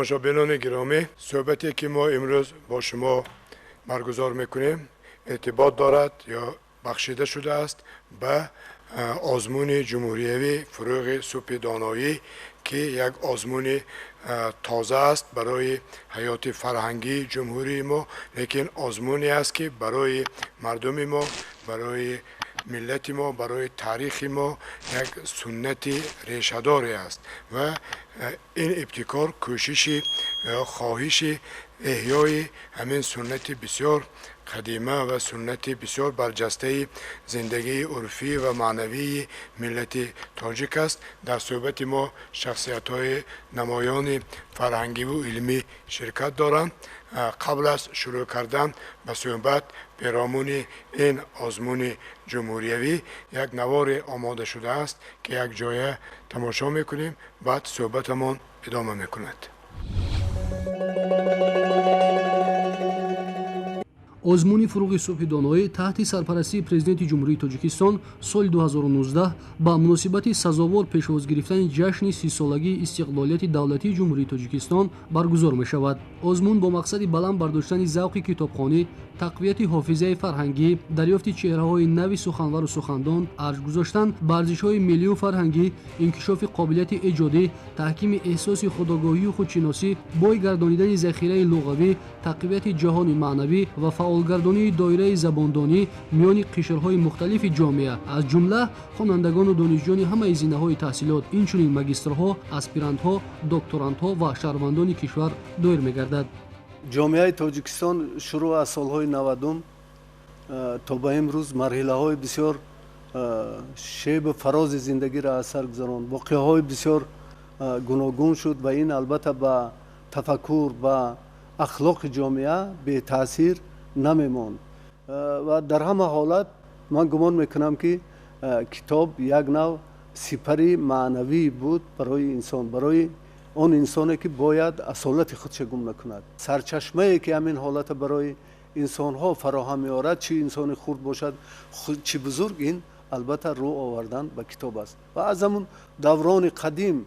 Тамошобинони гиромӣ, суҳбате ки мо имрӯз бо шумо баргузор мекунем, иртибот дорад ё бахшида шудааст ба озмуни ҷумҳуриявӣ «Фурӯғи субҳи доноӣ», ки як озмуни тоза аст барои ҳаёти фарҳангии ҷумҳурии мо, лекин озмуне аст, ки барои мардуми мо, барои миллати мо, барои таърихи мо як суннати решадоре аст ва ин ибтикор кӯшиши хоҳиши эҳёи ҳамин суннати бисёр қадима ва суннати бисёр барҷастаи зиндагии урфӣ ва маънавии миллати тоҷик аст. Дар суҳбати мо шахсиятҳои намоёни фарҳангиву илмӣ ширкат доранд. Қабл аз шурӯъ кардан ба суҳбат перомуни ин озмуни ҷумҳуриявӣ як наворе омода шудааст, ки як ҷоя тамошо мекунем, баъд суҳбатамон идома мекунад. Озмуни «Фурӯғи субҳи доноӣ» таҳти сарпарастии Президенти Ҷумҳурии Тоҷикистон соли 2019 ба муносибати сазовор пешвоз гирифтани ҷашни 30-солагии истиқлолияти давлатии Ҷумҳурии Тоҷикистон баргузор мешавад. Озмун бо мақсади баланд бардоштани завқи китобхонӣ, тақвияти ҳофизаи фарҳангӣ, дарёфти чеҳраҳои нави суханвару сухандон, арҷ гузоштан ба арзишҳои миллию фарҳангӣ, инкишофи қобилияти эҷодӣ, таҳкими эҳсоси худогоҳию худшиносӣ, бой гардонидани захираи луғавӣ, тақвияти ҷаҳони маънавӣ ва фаъолгардонии доираи забондонӣ миёни қишрҳои мухталифи ҷомеа, аз ҷумла хонандагону донишҷӯёни ҳамаи зинаҳои таҳсилот, инчунин магистрҳо, аспирантҳо, докторантҳо ва шаҳрвандони кишвар доир мегардад. Ҷомеаи Тоҷикистон шурӯъ аз солҳои 90-ум то ба имрӯз марҳилаҳои бисёр шебу фарози зиндагиро аз сар гузаронд, воқеаҳои бисёр гуногун шуд ва ин албатта ба тафаккур, ба ахлоқи ҷомеа бетаъсир намемонд. Ва дар ҳама ҳолат ман гумон мекунам, ки китоб як нав сипари маънавӣ буд барои инсон, барои он инсоне, ки бояд асолати худша гум накунад. Сарчашмае, ки ҳамин ҳолата барои инсонҳо фароҳам меорад, чӣ инсони хурд бошад, чӣ бузург, ин албатта рӯ овардан ба китоб аст. Ва аз ҳамун даврони қадим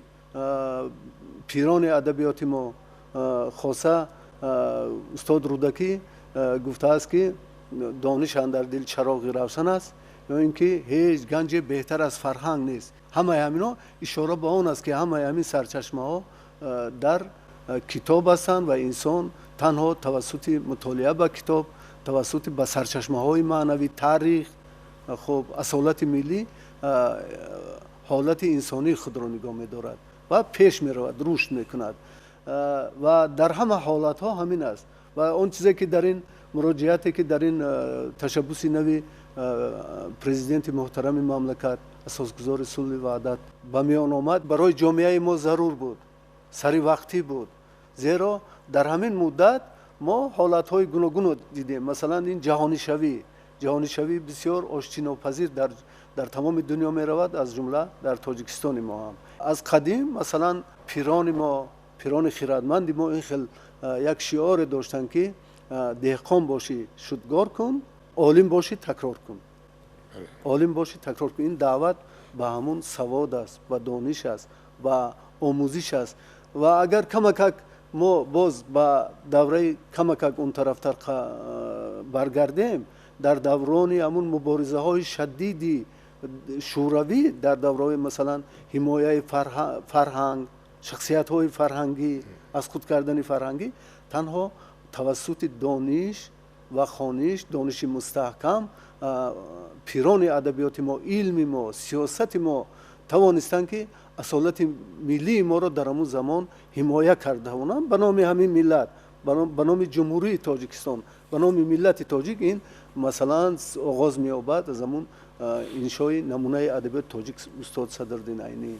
пирони адабиёти мо, хоса устод Рӯдакӣ, гуфтааст, ки дониш андар дил чароғи равшан аст, ё ин ки ҳеҷ ганҷе беҳтар аз фарҳанг нест. Ҳамаи ҳамино ишора ба он аст, ки ҳамаи ҳамин сарчашмаҳо дар китоб ҳастанд ва инсон танҳо тавассути мутолиа ба китоб, тавассути ба сарчашмаҳои маънавӣ, таърих, хуб, асолати миллӣ ҳолати инсонии худро нигоҳ медорад ва пеш меравад, рушд мекунад. Ва дар ҳама ҳолатҳо ҳамин аст. Ва он чизе, ки дар ин муроҷиате, ки дар ин ташаббуси нави президенти муҳтарами мамлакат, асосгузори сулҳи ваҳдат ба миён омад, барои ҷомеаи мо зарур буд, саривақтӣ буд, зеро дар ҳамин муддат мо ҳолатҳои гуногунро дидем. Масалан, ин ҷаҳонишавӣ бисёр оштинопазир дар тамоми дунё меравад, аз ҷумла дар Тоҷикистони мо ҳам. Аз қадим, масалан, пирони мо, пирони хирадманди мо ин хел як шиоре доштанд, ки деҳқон бошӣ, шудгор кун, олим бошӣ, такрор кун, олим бошӣ, такрор кун. Ин даъват ба ҳамун савод аст, ба дониш аст, ба омӯзиш аст. Ва агар камакак мо боз ба давраи камакак он тарафтар баргардем, дар даврони ҳамун муборизаҳои шадиди шӯравӣ, дар давраҳои, масалан, ҳимояи фарҳанг, шахсиятҳои фарҳангӣ, аз худ кардани фарҳангӣ, танҳо тавассути дониш ва хониш, дониши мустаҳкам, пирони адабиёти мо, илми мо, сиёсати мо тавонистанд, ки асолати миллии моро дар ҳамун замон ҳимоя карда тавонанд ба номи ҳамин миллат, ба номи Ҷумҳурии Тоҷикистон, ба номи миллати тоҷик. Ин, масалан, оғоз меёбад аз ҳамун иншои намунаи адабиёти тоҷик устод Садриддин Айнӣ,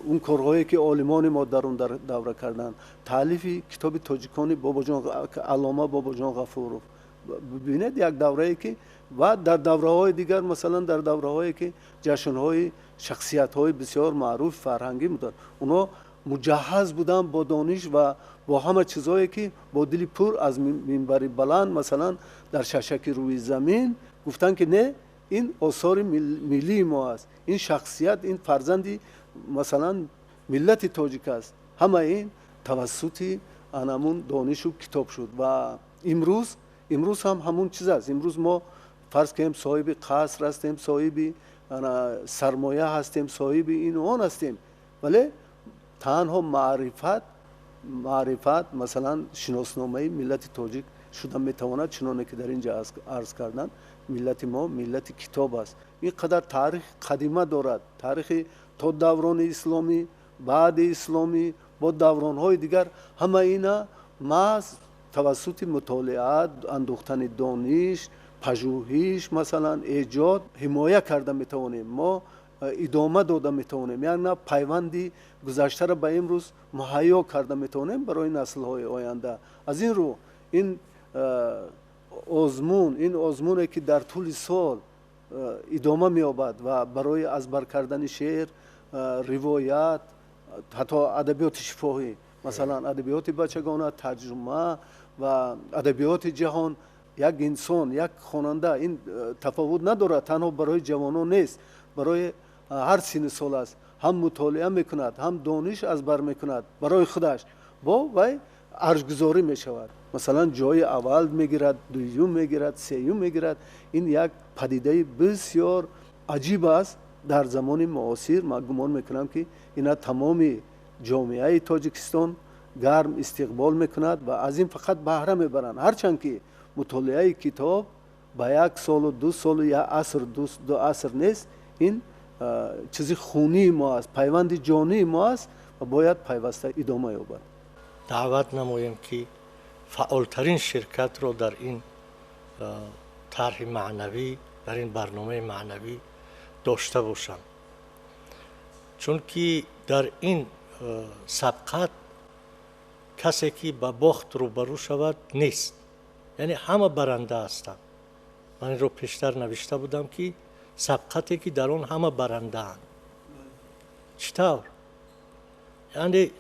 он корҳое, ки олимони мо дар он давра карданд, таълифи китоби тоҷикони Бобоҷон, аллома Бобоҷон Ғафуров. Бибинед, як даврае, ки ва дар давраҳои дигар, масалан, дар давраҳое, ки ҷашнҳои шахсиятҳои бисёр маъруф фарҳангӣ буданд, онҳо муҷаҳҳаз буданд бо дониш ва бо ҳама чизҳое, ки бо дили пур аз минбари баланд, масалан, дар шашаки рӯи замин гуфтанд, ки не, ин осори миллии мо аст, ин шахсият, ин фарзанди, масалан, миллати тоҷик аст. Ҳама ин Тавассути анамун донишу китоб шуд. Ва имрӯз ҳам ҳамун чиз аст. Имрӯз мо, фарз кунем, соҳиби қаср ҳастем, соҳиби сармоя ҳастем, соҳиби ину он ҳастем, вале танҳо маърифат, масалан, шиносномаи миллати тоҷик шуда метавонад. Чуноне ки дар ин ҷо арз карданд, миллати мо миллати китоб аст. Ин қадар таърихи қадима дорад, таърихи то даврони исломӣ, баъди исломӣ, бо давронҳои дигар. Ҳама ина маҳз тавассути мутолиа, андӯхтани дониш, пажӯҳиш, масалан, эҷод ҳимоя карда метавонем, мо идома дода метавонем, яъне пайванди гузаштаро ба имрӯз муҳайё карда метавонем барои наслҳои оянда. Аз ин рӯ ин озмуне, ки дар тӯли сол идома меёбад ва барои аз бар кардани шеър, ривоят, ҳатто адабиёти шифоҳӣ, масалан, адабиёти бачагона, тарҷума ва адабиёти ҷаҳон, як инсон, як хонанда, ин тафовут надорад, танҳо барои ҷавонон нест, барои ҳар синну сол аст, ҳам мутолиа мекунад, ҳам дониш аз бар мекунад барои худаш, бо вай арҷгузорӣ мешавад. Масалан, ҷои аввал мегирад, дуюм мегирад, сеюм мегирад. Ин як падидаи бисёр аҷиб аст дар замони муосир. Ман гумон мекунам, ки ина тамоми ҷомеаи Тоҷикистон гарм истиқбол мекунад ва аз ин фақат баҳра мебаранд. Ҳарчанд ки мутолиаи китоб ба як солу 2 солу, як аср, 2 аср нест, ин чизи хунии мо аст, пайванди ҷонии мо аст ва бояд пайваста идома ёбад. Даъват намоем, ки фаъолтарин ширкатро дар ин тарҳи маънавӣ, дар ин барномаи маънавӣ дошта бошанд, чунки дар ин сабқат касе ки ба бохт рӯбарӯ шавад нест, яъне ҳама баранда ҳастанд. Ман инро пештар навишта будам, ки сабқате ки дар он ҳама барандаанд. Чӣ тавр? Яъне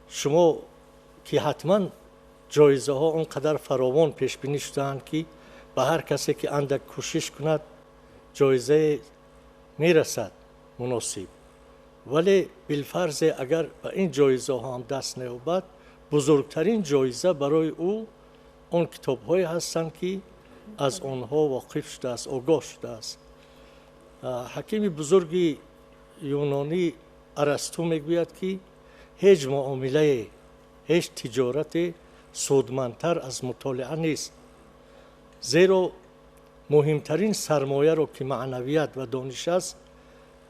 шумо ки ҳатман ҷоизаҳо он қадар фаровон пешбинӣ шудаанд, ки ба ҳар касе ки андак кӯшиш кунад, ҷоизае мерасад муносиб. Вале билфарзе агар ба ин ҷоизаҳо ҳам даст наёбад, бузургтарин ҷоиза барои ӯ он китобҳое ҳастанд, ки аз онҳо воқиф шудааст, огоҳ шудааст. Ҳакими бузурги юнонӣ Арасту мегӯяд, ки ҳеҷ муомилае, ҳеҷ тиҷорате судмандтар аз мутолиа нест, зеро муҳимтарин сармояро, ки маънавият ва дониш аст,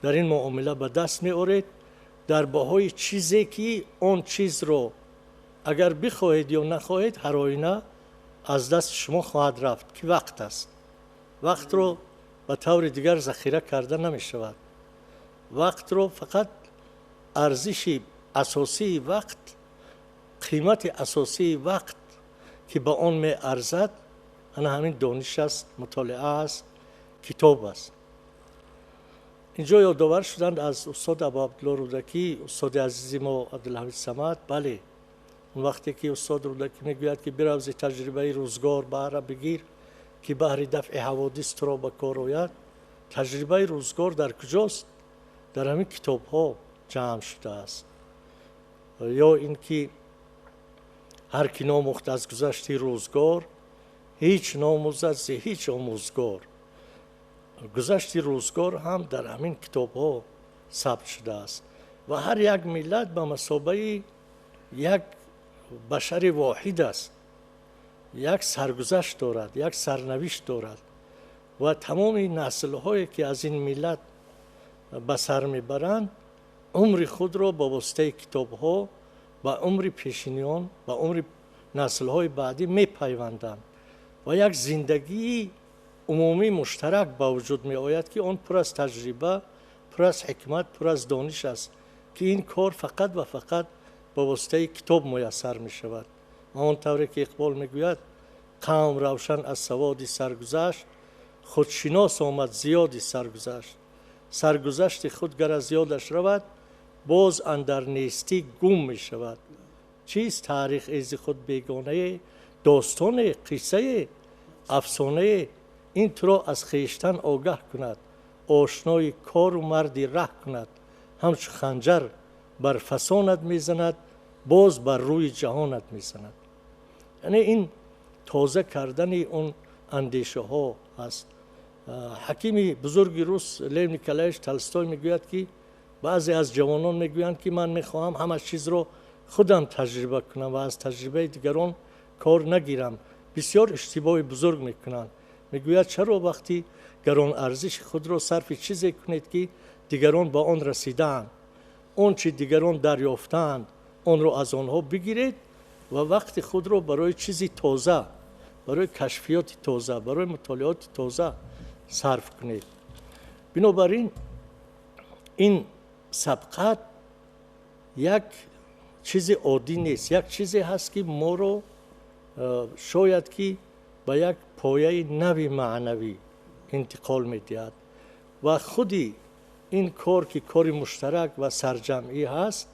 дар ин муомила ба даст меоред дар баҳои чизе, ки он чизро агар бихоҳед ё нахоҳед, ҳар оина аз дасти шумо хоҳад рафт, ки вақт аст. Вақтро ба таври дигар захира карда намешавад. Вақтро фақат арзиши асосии вақт, қимати асосии вақт, ки ба он меарзад, ана ҳамин дониш аст, мутолиа аст, китоб аст. Инҷо ёдовар шуданд аз устод Абу Абдулло Рӯдакӣ, устоди азизи мо Абдулҳамид Самад. Бале, он вақте ки устод Рӯдакӣ мегӯяд, ки биравзи таҷрибаи рӯзгор баҳра бигир, ки баҳри дафъи ҳаводис туро ба кор ояд. Таҷрибаи рӯзгор дар куҷост? Дар ҳамин китобҳо ҷамъ шудааст. Ё ин ки ҳар ки номӯхт аз гузашти рӯзгор, ҳеҷ номӯзад зи ҳеҷ омӯзгор. Гузашти рӯзгор ҳам дар ҳамин китобҳо сабт шудааст ва ҳар як миллат ба масобаи як башари воҳид аст, як саргузашт дорад, як сарнавишт дорад ва тамоми наслҳое, ки аз ин миллат ба сар мебаранд, умри худро ба воситаи китобҳо ба умри пешиниён, ба умри наслҳои баъдӣ мепайванданд ва як зиндагии умумӣ муштарак ба вуҷуд меояд, ки он пур аз таҷриба, пур аз ҳикмат, пур аз дониш аст, ки ин кор фақат ва фақат ба воситаи китоб муяссар мешавад. Ва он тавре ки Иқбол мегӯяд: қавм равшан аз саводи саргузашт, худшинос омад зиёди саргузашт. Саргузашти худ гар аз ёдаш равад, боз андар нестӣ гум мешавад. Чист таърих эзи худ бегонае, достоне, қиссае, афсонае? Ин туро аз хештан огаҳ кунад, ошнои кору марди раҳ кунад. Ҳамчу ханҷар бар фасонат мезанад, Боз бар рӯи ҷаҳонат мезанад. Яъне ин тоза кардани он андешаҳо аст. Ҳакими бузурги рус Лев Николаевич Толстой мегӯяд, ки баъзе аз ҷавонон мегӯянд, ки ман мехоҳам ҳама чизро худам таҷриба кунам ва аз таҷрибаи дигарон кор нагирам. Бисёр иштибоҳи бузург мекунанд. Мегӯяд, чаро вақти гарон арзиши худро сарфи чизе кунед, ки дигарон ба он расидаанд? Он чи дигарон дарёфтаанд, онро аз онҳо бигиред ва вақти худро барои чизи тоза, барои кашфиёти тоза, барои мутолиоти тоза сарф кунед. Бинобар ин ин сабқат як чизи оддӣ нест, як чизе ҳаст, ки моро шояд ки ба як пояи нави маънавӣ интиқол медиҳад. Ва худи ин кор, ки кори муштарак ва сарҷамъӣ ҳаст,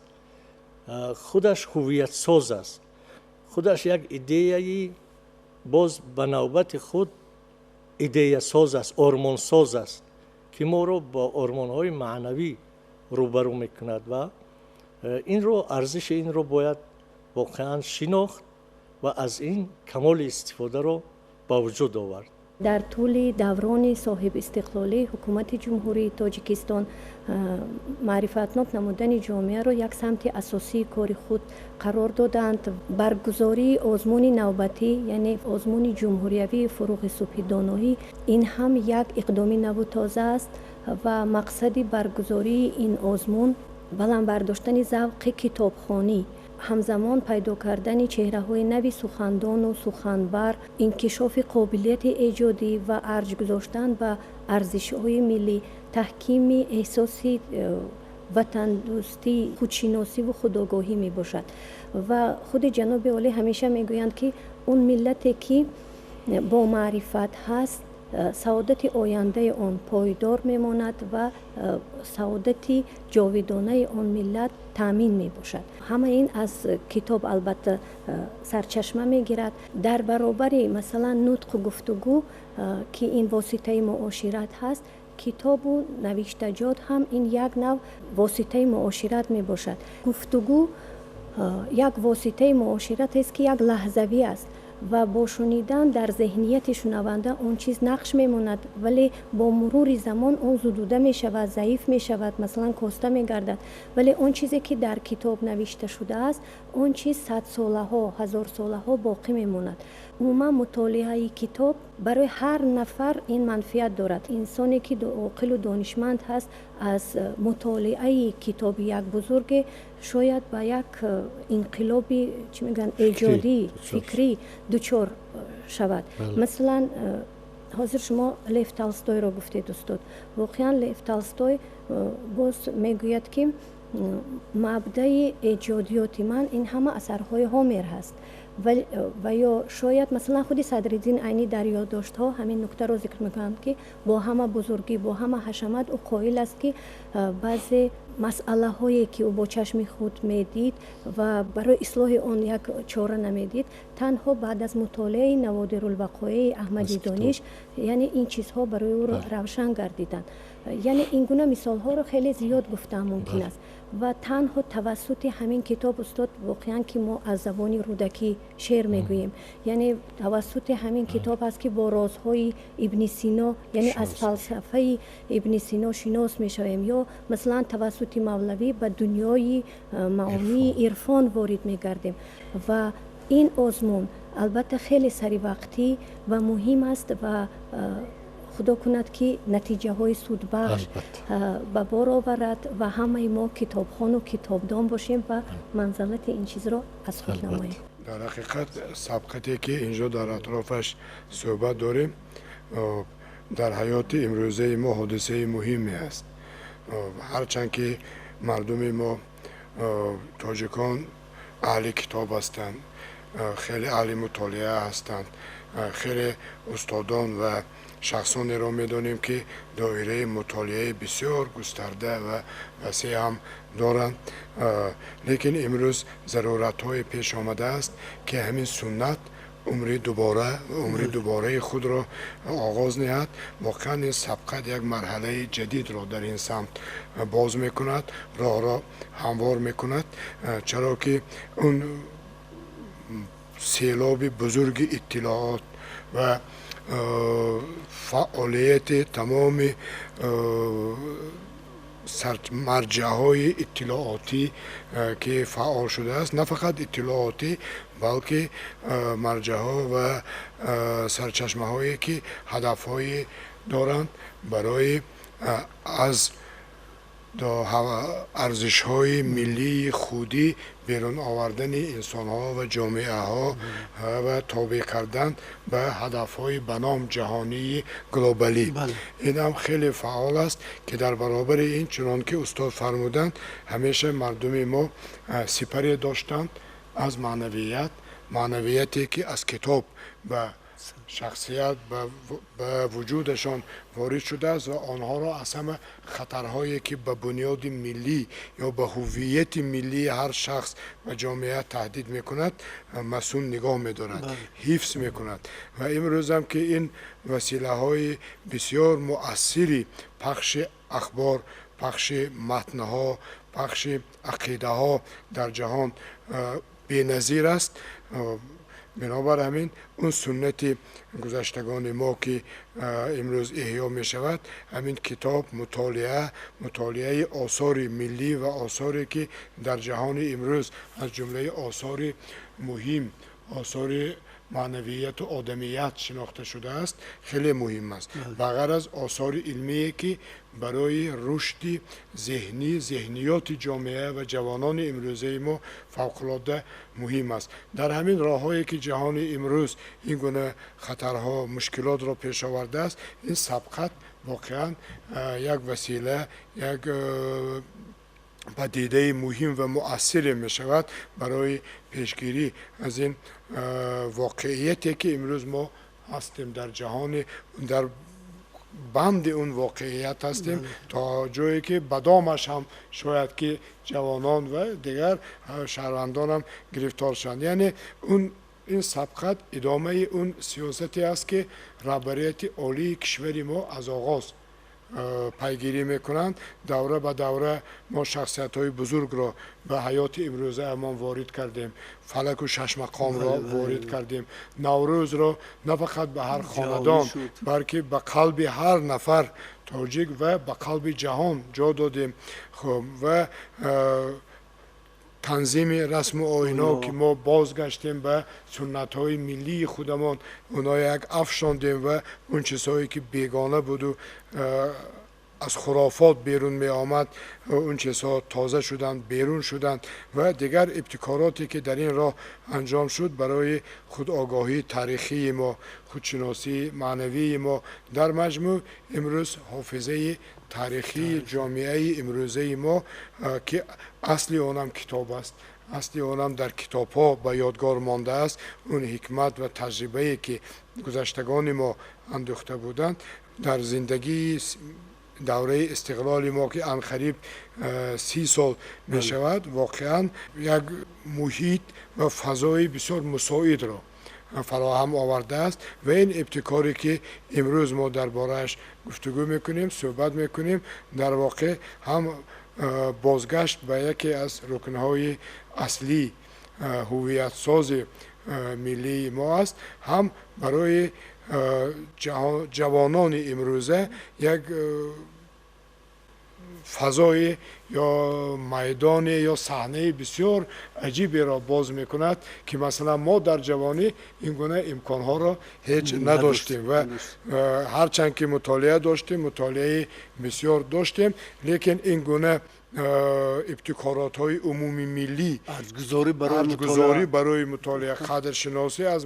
худаш ҳувиятсоз аст, худаш як идеяи боз ба навбати худ идеясоз аст, ормонсоз аст, ки моро бо ормонҳои маънавӣ рӯбарӯ мекунад. Ва инро, арзиши инро бояд воқеан шинохт ва аз ин камоли истифодаро ба вуҷуд овард. Дар тӯли даврони соҳибистиқлолӣ Ҳукумати Ҷумҳурии Тоҷикистон маърифатнок намудани ҷомеаро як самти асосии кори худ қарор доданд. Баргузории озмуни навбатӣ, яъне озмуни ҷумҳуриявии «Фуруғи субҳи доноӣ», ин ҳам як иқдоми наву тоза аст ва мақсади баргузории ин озмун баланд бардоштани завқи китобхонӣ, ҳамзамон пайдо кардани чеҳраҳои нави сухандону суханбар, инкишофи қобилияти эҷодӣ ва арҷ гузоштан ба арзишҳои миллӣ, таҳкими эҳсоси ватандӯстӣ, худшиносиву худогоҳӣ мебошад. Ва худи ҷаноби олӣ ҳамеша мегӯянд, ки он миллате, ки бо маърифат ҳаст, саодати ояндаи он пойдор мемонад ва саодати ҷовидонаи он миллат таъмин мебошад. Ҳама ин аз китоб албатта сарчашма мегирад. Дар баробари, масалан, нутқу гуфтугӯ, ки ин воситаи муошират ҳаст, китобу навиштаҷот ҳам ин як нав воситаи муошират мебошад. Гуфтугӯ як воситаи муошират аст, ки як лаҳзавӣ аст ва бо шунидан дар зеҳнияти шунаванда он чиз нақш мемонад, вале бо мурури замон он зудуда мешавад, заиф мешавад, масалан, коста мегардад. Вале он чизе, ки дар китоб навишта шудааст, он чиз садсолаҳо, ҳазорсолаҳо боқӣ мемонад. Умуман, мутолиаи китоб барои ҳар нафар ин манфиат дорад. Инсоне, ки оқилу донишманд ҳаст, аз мутолиаи китоби як бузурге шояд ба як инқилоби, чӣ мегӯянд, эҷодӣ, фикрӣ дучор шавад. Масалан, ҳозир шумо Лев Толстойро гуфтед, устод. Воқеан, Лев Толстой боз мегӯяд, ки мабдаи эҷодиёти ман ин ҳама асарҳои Ҳомер ҳаст. Ва ё шояд, масалан, худи Садриддин Айнӣ дар ёддоштҳо ҳамин нуктаро зикр мекунанд, ки бо ҳама бузургӣ, бо ҳама ҳашамат ӯ қоил аст, ки баъзе масъалаҳое, ки ӯ бо чашми худ медид ва барои ислоҳи он як чора намедид, танҳо баъд аз мутолиаи Наводирулвақоеи Аҳмади Дониш, яъне ин чизҳо барои ӯ равшан гардиданд. Яъне ин гуна мисолҳоро хеле зиёд гуфтан мумкин аст. Ва танҳо тавассути ҳамин китоб, устод, воқеан ки мо аз забони Рӯдакӣ шеър мегӯем, яъне тавассути ҳамин китоб аст, ки бо розҳои Ибни Сино, яъне аз фалсафаи Ибни Сино шинос мешавем, ё масалан тавассути Мавлавӣ ба дунёи маонии ирфон ворид мегардем. Ва ин озмун албатта хеле саривақтӣ ва муҳим аст ва худо кунад, ки натиҷаҳои судбахш ба бор оварад ва ҳамаи мо китобхону китобдон бошем ва манзалати ин чизро аз худ намоем. Дар ҳақиқат, сабқате, ки инҷо дар атрофаш суҳбат дорем, дар ҳаёти имрӯзаи мо ҳодисаи муҳиме аст. Ҳарчанд ки мардуми мо, тоҷикон, аҳли китоб ҳастанд, хеле аҳли мутолиа ҳастанд, хеле устодон ва шахсонеро медонем, ки доираи мутолиаи бисёр густарда ва васеъ ҳам доранд, лекин имрӯз заруратҳое пеш омадааст, ки ҳамин суннат умри дубора, умри дубораи худро оғоз ниҳад. Воқеан ин сабқат як марҳалаи ҷадидро дар ин самт боз мекунад, роҳро ҳамвор мекунад, чаро ки он селоби бузурги иттилоот ва фаъолияти тамоми марҷаъҳои иттилоотӣ, ки фаъол шудааст, на фақат иттилоотӣ, балки марҷаъҳо ва сарчашмаҳое ки ҳадафҳое доранд барои аз арзишҳои миллии худӣ берун овардани инсонҳо ва ҷомеаҳо ва тобеъ кардан ба ҳадафҳои ба ном ҷаҳонии глобалӣ. Ин ҳам хеле фаъол аст, ки дар баробари ин, чунон ки устод фармуданд, ҳамеша мардуми мо сипаре доштанд аз маънавият, маънавияте ки аз китоб ба шахсият, ба вуҷудашон ворид шудааст ва онҳоро аз ҳама хатарҳое ки ба бунёди миллӣ ё ба ҳуввияти миллии ҳар шахс ва ҷомеа таҳдид мекунад, масун нигоҳ медорад, ҳифз мекунад. Ва имрӯзам ки ин василаҳои бисёр муассири пахши ахбор, пахши матнҳо, пахши ақидаҳо дар ҷаҳон беназир аст. Бинобар ҳамин он суннати гузаштагони мо, ки имрӯз эҳё мешавад, ҳамин китоб, мутолиа, мутолиаи осори миллӣ ва осоре ки дар ҷаҳони имрӯз аз ҷумлаи осори муҳим, осори маънавияту одамият шинохта шудааст, хеле муҳим аст. Ба ғайр аз осори илмие ки барои рушди зеҳнӣ, зеҳниёти ҷомеа ва ҷавонони имрӯзаи мо фавқулодда муҳим аст. Дар ҳамин роҳҳое ки ҷаҳони имрӯз ин гуна хатарҳо, мушкилотро пеш овардааст, ин сабқат воқеан як васила, як падидаи муҳим ва муассире мешавад барои пешгирӣ аз ин воқеияте ки имрӯз мо ҳастем дар ҷаҳони, дар банди он воқеият ҳастем, то ҷое ки ба домаш ҳам шояд ки ҷавонон ва дигар шаҳрвандонам гирифтор шаванд. Яъне он ин сабқат идомаи он сиёсате аст, ки раҳбарияти олии кишвари мо аз оғоз пайгирӣ мекунанд. Давра ба давра мо шахсиятҳои бузургро ба ҳаёти имрӯзаамон ворид кардем, фалаку шашмақомро ворид кардем, Наврӯзро на фақат ба ҳар хонадон, балки ба қалби ҳар нафар тоҷик ва ба қалби ҷаҳон ҷо додем. Хуб, ва танзими расму оинҳо, ки мо бозгаштем ба суннатҳои миллии худамон, оно як афшондем ва он чизҳое ки бегона буду аз хурофот берун меомад, он чизҳо тоза шуданд, берун шуданд ва дигар ибтикороте ки дар ин роҳ анҷом шуд барои худогоҳии таърихии мо, худшиносии маънавии мо. Дар маҷмӯъ имрӯз ҳофизаи таърихии ҷомеаи имрӯзаи мо, ки асли онам китоб аст, асли онам дар китобҳо ба ёдгор мондааст, он ҳикмат ва таҷрибае ки гузаштагони мо андӯхта буданд дар зиндагии давраи истиқлоли мо, ки анқариб 30 сол мешавад, воқеан як муҳит ва фазои бисёр мусоидро фароҳам овардааст. Ва ин ибтикоре ки имрӯз мо дар борааш гуфтугӯ мекунем, суҳбат мекунем, дар воқеъ ҳам бозгашт ба яке аз рукнҳои аслии ҳуввиятсози миллии мо аст, ҳам барои ҷавонони имрӯза як фазои ё майдоне ё саҳнаи бисёр аҷиберо боз мекунад, ки масалан мо дар ҷавонӣ ин гуна имконҳоро ҳеҷ надоштем ва ҳарчанд ки мутолиа доштем, мутолиаи бисёр доштем, лекин ин гуна ибтикоротҳои умумимиллӣ, арҷгузорӣ барои мутолиа, қадршиносӣ аз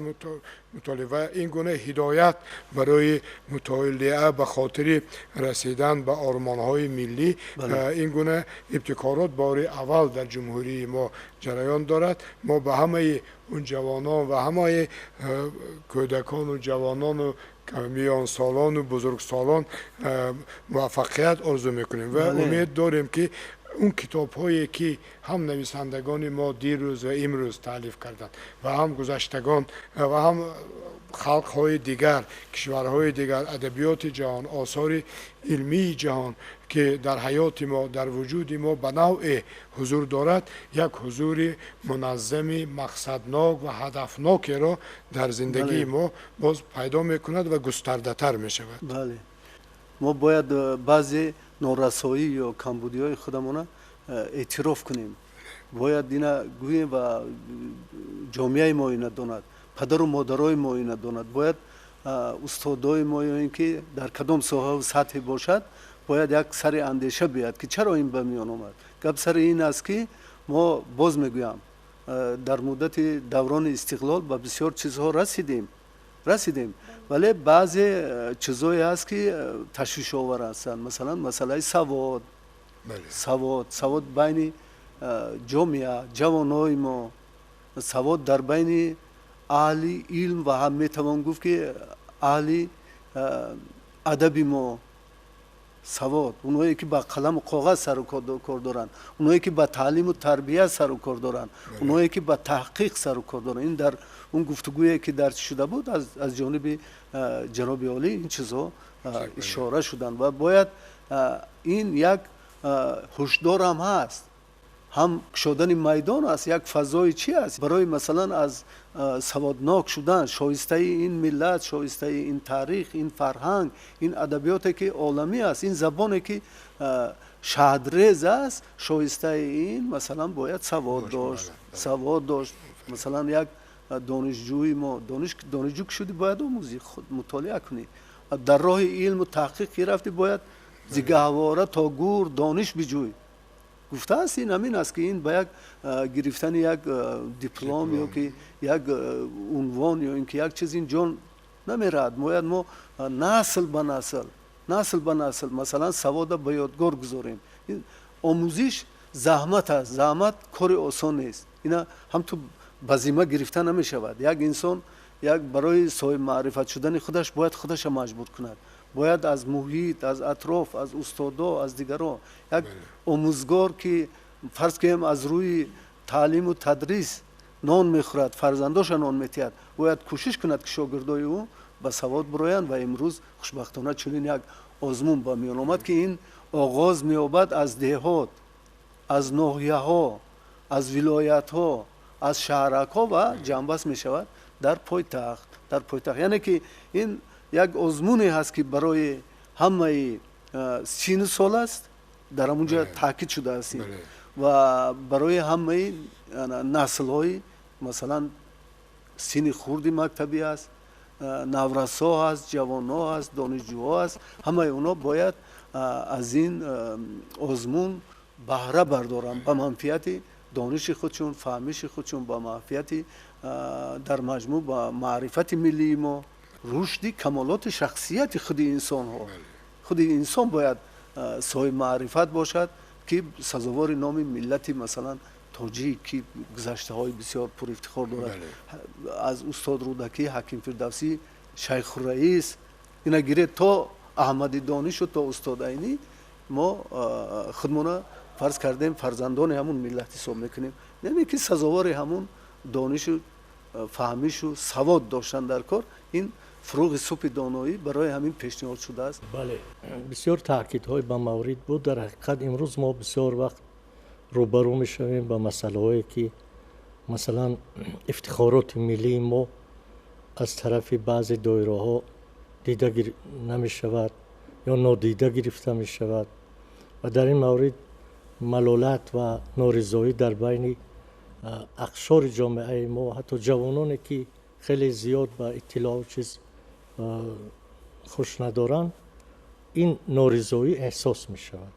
мутолиа ва ин гуна ҳидоят барои мутолиа ба хотири расидан ба ормонҳои миллӣ, ин гуна ибтикорот бори аввал дар ҷумҳурии мо ҷараён дорад. Мо ба ҳамаи он ҷавонон ва ҳамаи кӯдакону ҷавонону миёнсолону бузургсолон муваффақият орзу мекунем ва умед дорем, ки Он китобҳое ки ҳам нависандагони мо дирӯз ва имрӯз таълиф карданд ва ҳам гузаштагон ва ҳам халқҳои дигар, кишварҳои дигар, адабиёти ҷаҳон, осори илмии ҷаҳон ки дар ҳаёти мо, дар вуҷуди мо ба навъе ҳузур дорад, як ҳузури муназзами мақсаднок ва ҳадафнокеро дар зиндагии мо боз пайдо мекунад ва густардатар мешавад. Бале, мо бояд баъзе норасоӣ ё камбудиҳои худамона эътироф кунем, бояд ина гӯем ва ҷомеаи мо ина донад, падару модарои мо ина донад, бояд устодои мо ё ин ки дар кадом соҳаву сатҳе бошад, бояд як сари андеша биёяд ки чаро ин ба миён омад. Гап сари ин аст ки мо, боз мегӯям, дар муддати даврони истиқлол ба бисёр чизҳо расидем, вале баъзе чизҳое ҳаст ки ташвишовар ҳастанд. Масалан, масъалаи савод, савод байни ҷомеа, ҷавонои мо, савод дар байни аҳли илм ва ҳам метавон гуфт ки аҳли адаби мо, савод, оное ки ба қаламу коғаз сару кор доранд, оное ки ба таълиму тарбия сару кор доранд, оное ки ба таҳқиқ сару кор доранд. Ин дар он гуфтугӯе ки дарс шуда буд аз ҷониби ҷаноби олӣ ин чизҳо ишора шуданд ва бояд ин як ҳушдорам ҳаст, ҳам кушодани майдон аст, як фазои чи аст барои масалан аз саводнок шудан, шоистаи ин миллат, шоистаи ин таърих, ин фарҳанг, ин адабиёте ки оламӣ аст, ин забоне ки шаҳдрез аст, шоистаи ин масалан бояд савод дошт, савод дошт. Масалан, як донишҷӯи мо, донишҷӯ ки шудӣ, бояд омӯзӣ, худ мутолиа кунӣ, дар роҳи илму таҳқиқ ки рафтӣ, бояд зи гаҳвора то гур дониш биҷӯй. Гуфтааст, ин ҳамин аст ки ин ба як гирифтани як диплом ё ки як унвон ё ин ки як чиз ин ҷон намераҳад. Бояд мо насл ба насл, насл ба насл масалан савода ба ёдгор гузорем. Омӯзиш заҳмат аст, заҳмат кори осон нест, ина ҳам ту ба зимма гирифта намешавад. Як инсон як барои соҳибмаърифат шудани худаш бояд худаша маҷбур кунад, бояд аз муҳит, аз атроф, аз устодо, аз дигарон, як омӯзгор ки фарз кунем аз рӯи таълиму тадрис нон мехӯрад, фарзандоша нон метиҳад, бояд кӯшиш кунад ки шогирдои ӯ ба савод бироянд. Ва имрӯз хушбахтона чунин як озмун ба миён омад ки ин оғоз меёбад аз деҳот, аз ноҳияҳо, аз вилоятҳо, аз шаҳракҳо ва ҷамъбаст мешавад дар пойтахт, дар пойтахт. Яъне ки ин як озмуне ҳаст ки барои ҳамаи сину сол аст, дар ҳамунҷо таъкид шудааст ин, ва барои ҳамаи наслҳои, масалан сини хурди мактабӣ аст, наврасо ҳаст, ҷавонҳо ҳаст, донишҷӯҳо ҳаст, ҳамаи онҳо бояд аз ин озмун баҳра бардоранд ба манфиати дониши худшон, фаҳмиши худшон, ба манфиати дар маҷмӯъ ба маърифати миллии мо, рушди камолоти шахсияти худи инсонҳо. Худи инсон бояд соҳиби маърифат бошад ки сазовори номи миллати масалан тоҷик ки гузаштаҳои бисёр пурифтихор дорад, аз устод Рӯдакӣ, Ҳаким Фирдавсӣ, Шайхураис ина гиред то Аҳмади Донишу то устод Айнӣ, мо худмона фарз кардем фарзандони ҳамун миллат ҳисоб мекунем, яъне ки сазовори ҳамун донишу фаҳмишу савод доштан дар кор. Ин фурӯғи субҳи доноӣ барои ҳамин пешниҳод шудааст. Бале, бисёр таъкидҳои ба маврид буд. Дар ҳақиқат имрӯз мо бисёр вақт рӯбарӯ мешавем ба масъалаҳое ки масалан ифтихороти миллии мо аз тарафи баъзе доираҳо дида намешавад ё нодида гирифта мешавад ва дар ин маврид малолат ва норизоӣ дар байни ақшори ҷомеаи мо, ҳатто ҷавононе ки хеле зиёд ба иттилоъу чиз хуш надоранд, ин норизоӣ эҳсос мешавад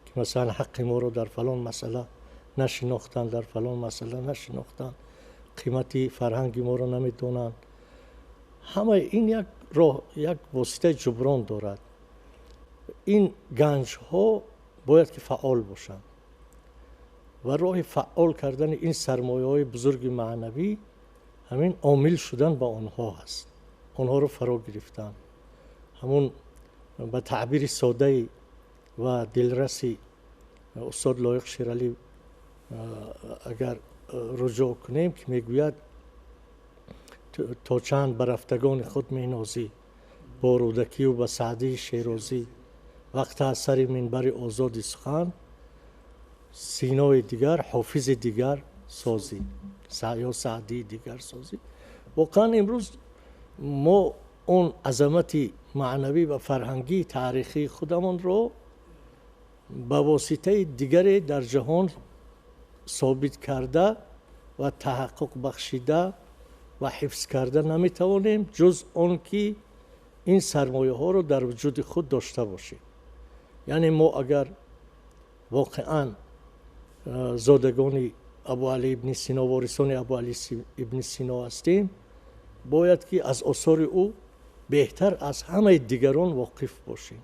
ки масалан ҳаққи моро дар фалон масъала нашинохтанд, дар фалон масъала нашинохтанд, қимати фарҳанги моро намедонанд. Ҳамаи ин як роҳ, як воситаи ҷуброн дорад. Ин ганҷҳо бояд ки фаъол бошанд ва роҳи фаъол кардани ин сармояҳои бузурги маънавӣ ҳамин омил шудан ба онҳо ҳаст, онҳоро фаро гирифтан, ҳамун ба таъбири содаи ва дилраси устод Лоиқ Шералӣ агар руҷӯъ кунем, ки мегӯяд: то чанд ба рафтагони худ менозӣ, бо Рӯдакию ба Саъдии Шерозӣ, вақта аз сари минбари озоди сухан Синои дигар, Ҳофизи дигар созӣ ё Саъдии дигар созӣ. Воқеан, имрӯз мо он азамати маънавӣ ва фарҳангии таърихии худамонро ба воситаи дигаре дар ҷаҳон собит карда ва таҳаққуқ бахшида ва ҳифз карда наметавонем, ҷуз он ки ин сармояҳоро дар вуҷуди худ дошта бошем. Яъне мо агар воқеан зодагони Абуалӣ ибни Сино, ворисони Абуалӣ ибни Сино ҳастем, бояд ки аз осори ӯ беҳтар аз ҳамаи дигарон воқиф бошем.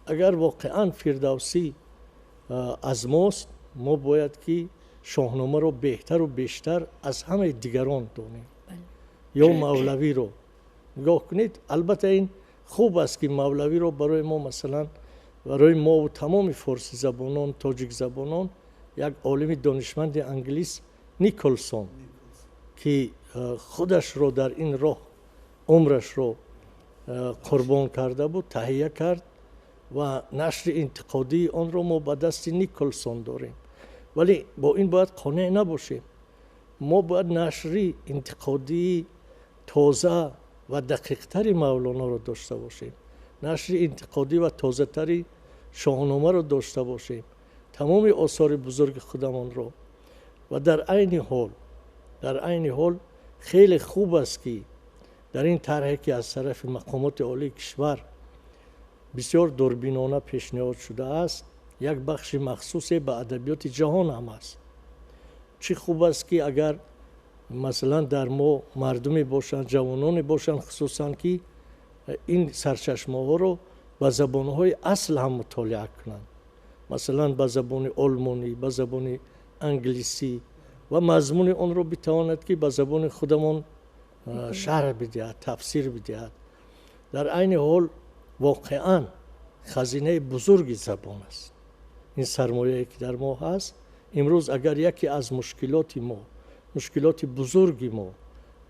Агар воқеан Фирдавсӣ аз мост, мо бояд ки Шоҳномаро беҳтару бештар аз ҳамаи дигарон донем ё Мавлавиро. Нигоҳ кунед, албатта, ин хуб аст, ки Мавлавиро барои мо, масалан, барои мову тамоми форсизабонон, тоҷикзабонон як олими донишманди англис Николсон, ки худашро дар ин роҳ умрашро қурбон карда буд, таҳия кард ва нашри интиқодии онро мо ба дасти Николсон дорем. Вале бо ин бояд қонеъ набошем. Мо бояд нашри интиқодии тоза ва дақиқтари Мавлоноро дошта бошем, нашри интиқодӣ ва тозатари Шоҳномаро дошта бошем, тамоми осори бузурги худамонро. Ва дар айни ҳол хеле хуб аст, ки дар ин тарҳе, ки аз тарафи мақомоти олии кишвар бисёр дурбинона пешниҳод шудааст, як бахши махсусе ба адабиёти ҷаҳон ҳам аст. Чӣ хуб аст, ки агар, масалан, дар мо мардуме бошанд, ҷавононе бошанд хусусан, ки ин сарчашмаҳоро ба забонҳои асл ҳам мутолиа кунанд, масалан, ба забони олмонӣ, ба забони англисӣ, ва мазмуни онро битавонад, ки ба забони худамон шарҳ бидиҳад, тафсир бидиҳад. Дар айни ҳол воқеан хазинаи бузурги забон аст ин сармояе, ки дар мо ҳаст. Имрӯз агар яке аз мушкилоти мо, мушкилоти бузурги мо,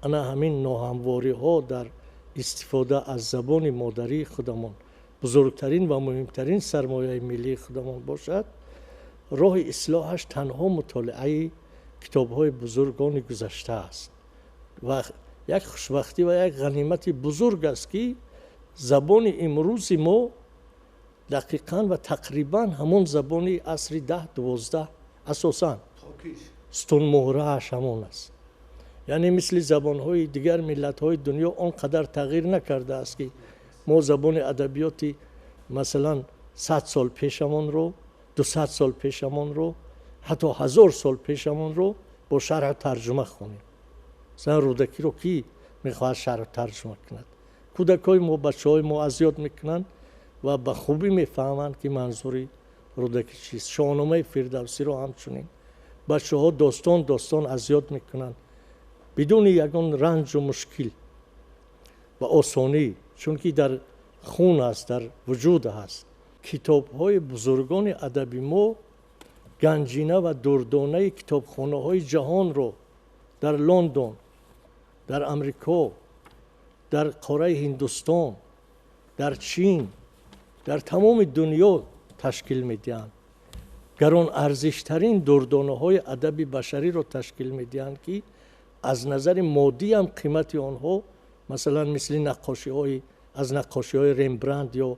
ана ҳамин ноҳамвориҳо дар истифода аз забони модарии худамон, бузургтарин ва муҳимтарин сармояи миллии худамон бошад, роҳи ислоҳаш танҳо мутолиаи китобҳои бузургони гузашта аст. Ва як хушбахтӣ ва як ғанимати бузург аст, ки забони имрӯзи мо дақиқан ва тақрибан ҳамон забони асри 10-12, асосан сутунмуҳрааш ҳамон аст. Яъне мисли забонҳои дигар миллатҳои дунё он қадар тағйир накардааст, ки мо забони адабиёти, масалан, 100 сол пешамонро, 200 сол пешамонро, ҳатто 1000 сол пешамонро бо шарҳу тарҷума хонем. Масалан, Рӯдакиро кӣ мехоҳад шарҳу тарҷума кунад? Кӯдакҳои мо, бачаҳои мо аз ёд мекунанд ва ба хубӣ мефаҳманд, ки манзури Рӯдакӣ чист. Шоҳномаи Фирдавсиро ҳамчунин бачаҳо достон достон аз ёд мекунанд, бидуни ягон ранҷу мушкил ва осонӣ, чунки дар хун аст, дар вуҷуд ҳаст. Китобҳои бузургони адаби мо ганҷина ва дурдонаи китобхонаҳои ҷаҳонро дар Лондон, дар Амрико, дар қораи Ҳиндустон, дар Чин, дар тамоми дунё ташкил медиҳанд. Гарон арзиштарин дурдонаҳои адаби башариро ташкил медиҳанд, ки аз назари моддӣ ҳам қимати онҳо, масалан, мисли наққошиҳои аз наққошиҳои Рембрандт ё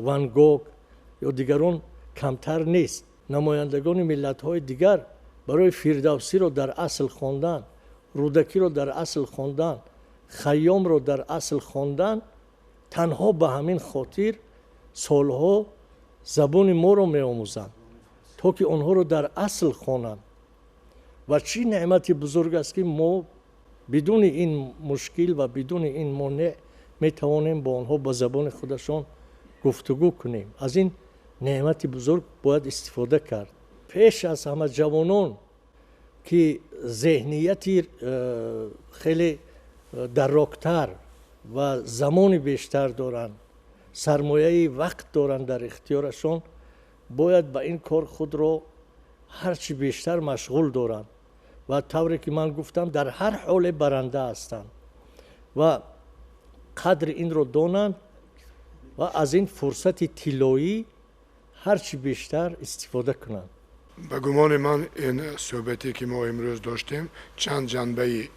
Ван Гог ё дигарон камтар нест. Намояндагони миллатҳои дигар барои Фирдавсиро дар асл хондан, Рӯдакиро дар асл хондан, Хайёмро дар асл хондан танҳо ба ҳамин хотир солҳо забони моро меомӯзанд, то ки онҳоро дар асл хонанд. Ва чӣ неъмати бузург аст, ки мо бидуни ин мушкил ва бидуни ин монеъ метавонем бо онҳо ба забони худашон гуфтугӯ кунем. Аз ин неъмати бузург бояд истифода кард. Пеш аз ҳама ҷавонон, ки зеҳнияти хеле дарроктар ва замони бештар доранд, сармояи вақт доранд дар ихтиёрашон. Бояд ба ин кор худро ҳарчи бештар машғул доранд ва тавре ки ман гуфтам, дар ҳар ҳоле баранда ҳастанд ва қадри инро донанд ва аз ин фурсати тиллоӣ ҳарчи бештар истифода кунанд. Ба гумони ман, ин суҳбате ки мо имрӯз доштем, чанд ҷанбаи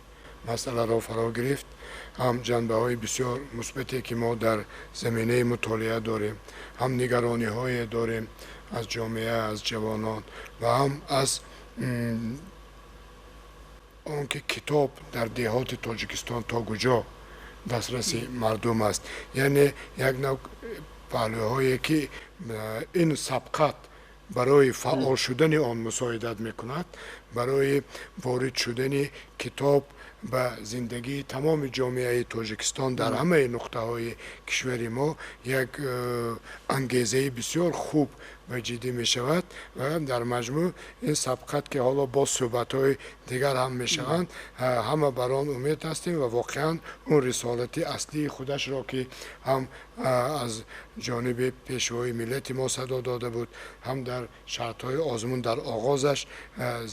масъаларо фаро гирифт. Ҳам ҷанбаҳои бисёр мусбате ки мо дар заминаи мутолиа дорем, ҳам нигарониҳое дорем аз ҷомеа, аз ҷавонон ва ҳам аз он ки китоб дар деҳоти Тоҷикистон то куҷо дастраси мардум аст. Яъне як нав паҳлӯҳое ки ин сабқат барои фаъол шудани он мусоидат мекунад, барои ворид шудани китоб ба зиндагии тамоми ҷомеаи Тоҷикистон дар ҳамаи нуқтаҳои кишвари мо як ангезаи бисёр хуб ва ҷиддӣ мешавад. Ва дар маҷмӯъ ин сабқат ки ҳоло боз суҳбатҳои дигар ҳам мешаванд, ҳама бар он умед ҳастем ва воқеан он рисолати аслии худашро ки ҳам аз ҷониби пешвои миллати мо садо дода буд, ҳам дар шартҳои озмун дар оғозаш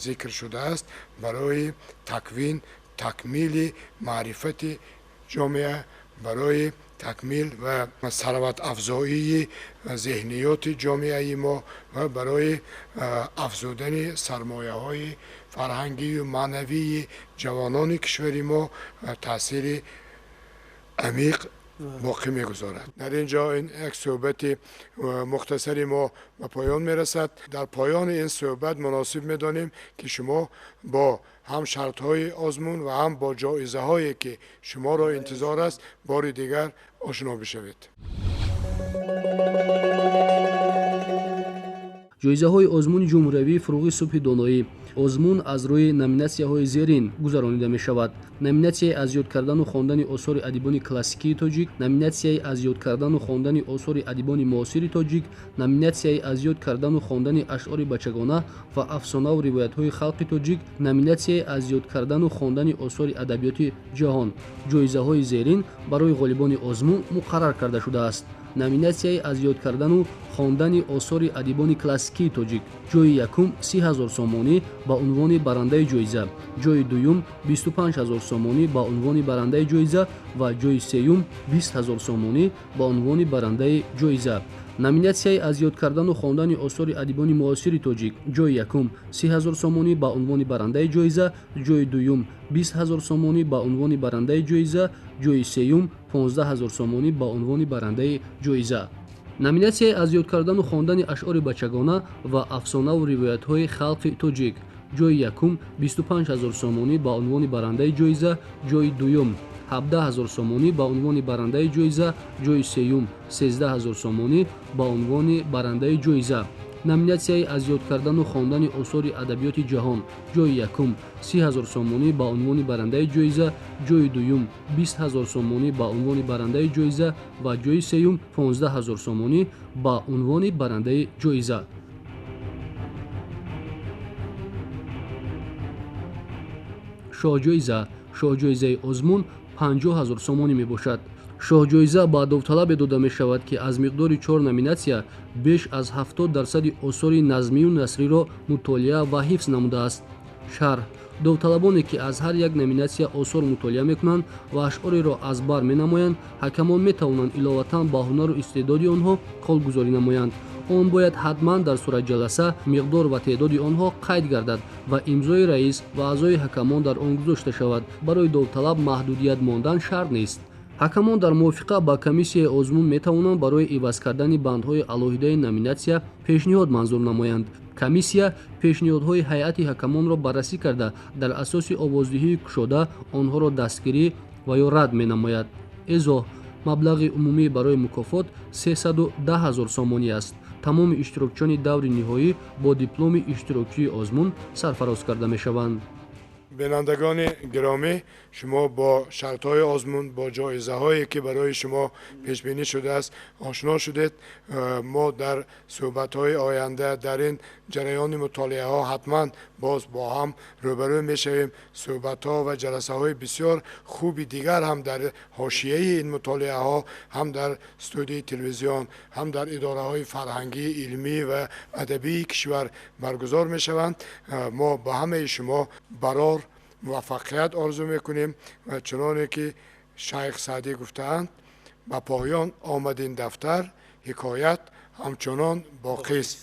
зикр шудааст, барои таквин, такмили маърифати ҷомеа, барои такмил ва сарватафзоии зеҳниёти ҷомеаи мо ва барои афзудани сармояҳои фарҳангию маънавии ҷавонони кишвари мо таъсири амиқ боқӣ мегузорад. Дар ин ҷо ин як суҳбати мухтасари мо ба поён мерасад. Дар поёни ин суҳбат муносиб медонем ки шумо бо ҳам шартҳои озмун ва ҳам бо ҷоизаҳое ки шуморо интизор аст, бори дигар ошно бишавед. Ҷоизаҳои озмуни ҷумҳуриявии «Фуруғи субҳи доноӣ». Озмун аз рӯи номинатсияҳои зерин гузаронида мешавад: номинатсияи аз ёд кардану хондани осори адибони классикии тоҷик, номинатсияи аз ёд кардану хондани осори адибони муосири тоҷик, номинатсияи аз ёд кардану хондани ашъори бачагона ва афсонаву ривоятҳои халқи тоҷик, номинатсияи аз ёд кардану хондани осори адабиёти ҷаҳон. Ҷоизаҳои зерин барои ғолибони озмун муқаррар карда шудааст. Номинатсияи аз ёд кардану хондани осори адибони классикии тоҷик: ҷои якум 30 000 сомонӣ ба унвони барандаи ҷоиза, ҷои дуюм 25 000 сомонӣ ба унвони барандаи ҷоиза ва ҷои сеюм 20 000 сомонӣ ба унвони барандаи ҷоиза. Номинатсияи аз ёд кардану хондани осори адибони муосири тоҷик: ҷои якум 30 000 сомонӣ ба унвони барандаи ҷоиза, ҷои дуюм 20 000 сомонӣ ба унвони барандаи ҷоиза, ҷои сеюм 15 000 сомонӣ ба унвони барандаи ҷоиза. Номинатсияи аз ёд кардану хондани ашъори бачагона ва афсонаву ривоятҳои халқи тоҷик: ҷои якум 25 000 сомонӣ ба унвони барандаи ҷоиза, ҷои дуюм 17 000 сомонӣ ба унвони барандаи ҷоиза, ҷои сеюм 13 000 сомонӣ ба унвони барандаи ҷоиза. Номинатсияи аз ёд кардану хондани осори адабиёти ҷаҳон: ҷои якум 30 000 сомонӣ ба унвони барандаи ҷоиза, ҷои дуюм 20 000 сомонӣ ба унвони барандаи ҷоиза ва ҷои сеюм 15 000 сомонӣ ба унвони барандаи ҷоиза. Шоҳҷоиза. Шоҳҷоизаи озмун 50 000 сомонӣ мебошад. Шоҳҷоиза ба довталабе дода мешавад, ки аз миқдори чор номинатсия беш аз 70% осори назмию насриро мутолиа ва ҳифз намудааст. Шарҳ: довталабоне ки аз ҳар як номинатсия осор мутолиа мекунанд ва ашъореро аз бар менамоянд, ҳакамон метавонанд иловатан ба ҳунару истеъдоди онҳо қолгузорӣ намоянд. Он бояд ҳатман дар суратҷаласа миқдор ва теъдоди онҳо қайд гардад ва имзои раис ва аъзои ҳакамон дар он гузошта шавад. Барои довталаб маҳдудият мондан шарт нест. Ҳакамон дар мувофиқа ба комиссияи озмун метавонанд барои иваз кардани бандҳои алоҳидаи номинатсия пешниҳод манзур намоянд. Комиссия пешниҳодҳои ҳайати ҳакамонро баррасӣ карда, дар асоси овоздиҳии кушода онҳоро дастгирӣ ва ё рад менамояд. Эзоҳ: маблағи умумӣ барои мукофот 310 000 сомонӣ аст. Тамоми иштирокчиёни даври ниҳоӣ бо дипломи иштирокчии озмун сарфароз карда мешаванд. Бинандагони гиромӣ, шумо бо шартҳои озмун, бо ҷоизаҳое ки барои шумо пешбинӣ шудааст, ошно шудед. Мо дар суҳбатҳои оянда дар ин ҷараёни мутолиаҳо ҳатман боз бо ҳам рӯбарӯ мешавем. Суҳбатҳо ва ҷаласаҳои бисёр хуби дигар ҳам дар ҳошияи ин мутолиаҳо, ҳам дар студияи телевизион, ҳам дар идораҳои фарҳангӣ, илмӣ ва адабии кишвар баргузор мешаванд. Мо ба ҳамаи шумо барор муваффақият орзу мекунем ва чуноне ки шайх Саъдӣ гуфтаанд, ба поён омад ин дафтар, ҳикоят ҳамчунон боқист.